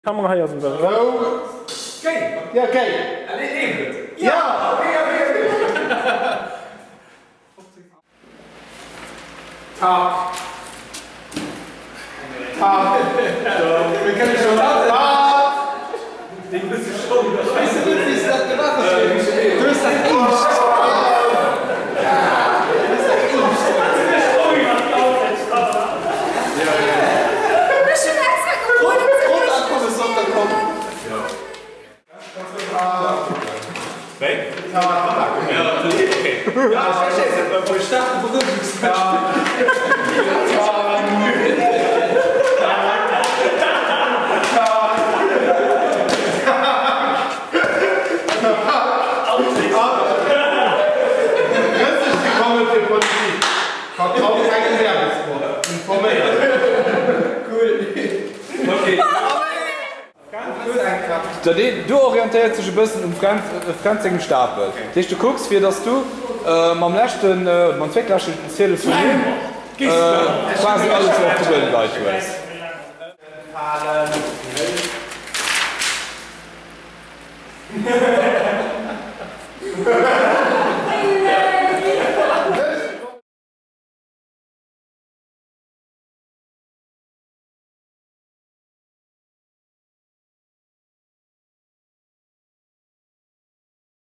Kamera hei ass un der Rou. Ja géi. Ja. Tag. Tag. Du orientéiers dech e bëssen um Fränz sengem Stapel. Dat heescht, du kucks, fir datt s du mam leschten, mam zweetleschten Ziedel vun him quasi alles op de Buedem geit hues.